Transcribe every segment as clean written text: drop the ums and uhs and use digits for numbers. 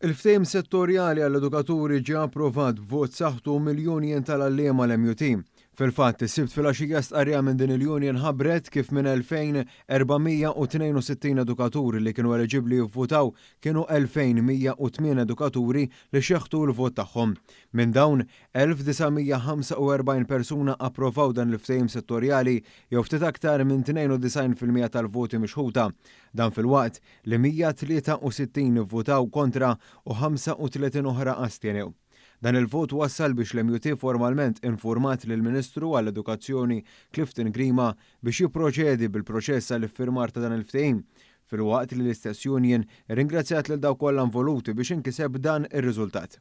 Il-ftehim settorjali għall-edukaturi ġie approvat b'vot saħħtu mill-Union tal-Għalliema l-MUT. Fil-fatt, is-Sibt filgħaxija stqarrija minn din il-union ħabbret kif minn 2,462 edukaturi li kienu eliġibbli jivvutaw kienu 2,108 edukaturi li xeħtu l-vot tagħhom. Minn dawn, 1,945 persuna approvaw dan il-ftehim settorjali jew ftit aktar minn 92% tal-voti mixħuta. Dan filwaqt li 163 ivvutaw kontra u 35 oħra astjenew. Dan il-vot wassal biex l-MUT formalment infurmat lill-Ministru għall-Edukazzjoni Clifton Grima biex jipproċedi bil-proċess għall-iffirmar ta' dan il-ftehim, filwaqt li l-istess union irringrazzjat lil dawk kollha involuti biex inkiseb dan ir-riżultat.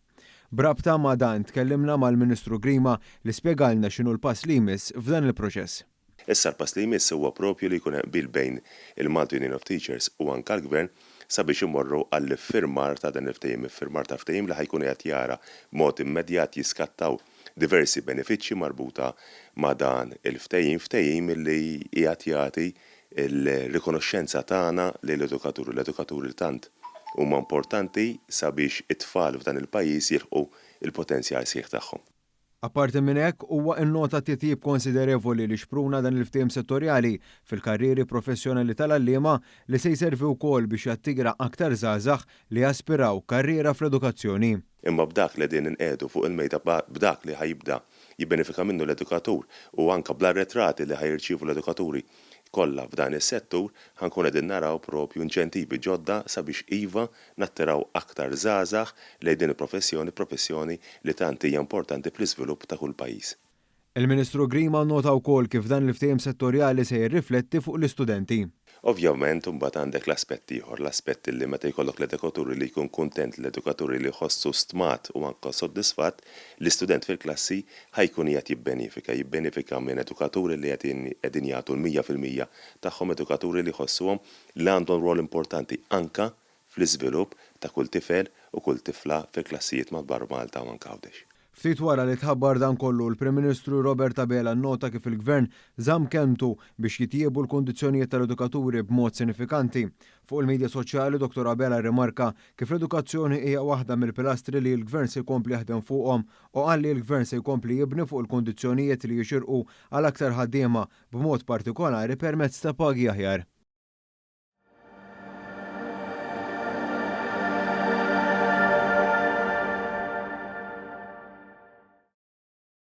B'rabta ma' dan tkellimna mal-Ministru Grima li spjegalna x'inhu l-pass li jmiss f'dan il-proċess. Issa l-pass li jmiss huwa propju li jkun hemm qbil bejn il-Malta Union of Teachers u anke l-Gvern sabiex imorru għall-iffirmar ta' dan il-ftehim, iffirmar ta' ftehim li ħa jkun qiegħed jara b'mod immedjat jiskattaw diversi benefiċċji marbuta ma' dan il-ftehim, ftehim li qiegħed jagħti l-rikonoxxenza tagħna lill-edukaturi, l-edukaturi li tant huma importanti sabiex it-tfal f'dan il-pajjiż jilħqu l-potenzjal sħiħ tagħhom. Apparti minn hekk, huwa innota titjib konsiderevoli li xpruna dan il-ftehim settorjali fil-karrieri professjonali tal-għalliema li se jservi wkoll biex jattira aktar żgħażagħ li jaspiraw karriera fl-edukazzjoni. Imma b'dak li qegħdin inqiegħdu fuq il-mejda, b'dak li ħa jibda jibbenefika minnu l-edukatur u anke bl-arretrati li ħa jirċievu l-edukaturi kollha f'dan is-settur, ħa nkunu qegħdin naraw propju inċentivi ġodda sabiex iva nattiraw aktar żgħażagħ lejn din il-professjoni, professjoni li tant hija importanti fl-iżvilupp ta' kull pajjiż. Il-Ministru Grima nnota wkoll kif dan il-ftehim settorjali se jirrifletti fuq l-istudenti. Ovvjament imbagħad għandek l-aspett ieħor, l-aspett li meta jkollok l-edukatur li jkun kuntent, l-edukatur li jħossu stmat u anke soddisfatt, l-istudent fil-klassi ħa jkun qiegħed jibbenifika, jibbenifika minn edukaturi li qegħdin jagħtu l-100% tagħhom, edukaturi li jħossuhom li għandhom rwol importanti anke fl-iżvilupp ta' kull tifel u kull tifla fil-klassijiet madwar Malta u anke Għawdex. Ftit wara li tħabbar dan kollu, l-Prim Ministru Robert Abela nnota kif il-Gvern żamm kelmtu biex jitjiebu l-kundizzjonijiet tal-edukaturi b'mod sinifikanti. Fuq il-midja soċjali, Dottor Abela rrimarka kif l-edukazzjoni hija waħda mill-pilastri li l-Gvern se jkompli jaħdem fuqhom u qal li l-Gvern se jkompli jibni fuq il-kundizzjonijiet li jixirqu għal aktar ħaddiema, b'mod partikolari permezz ta' pagi aħjar.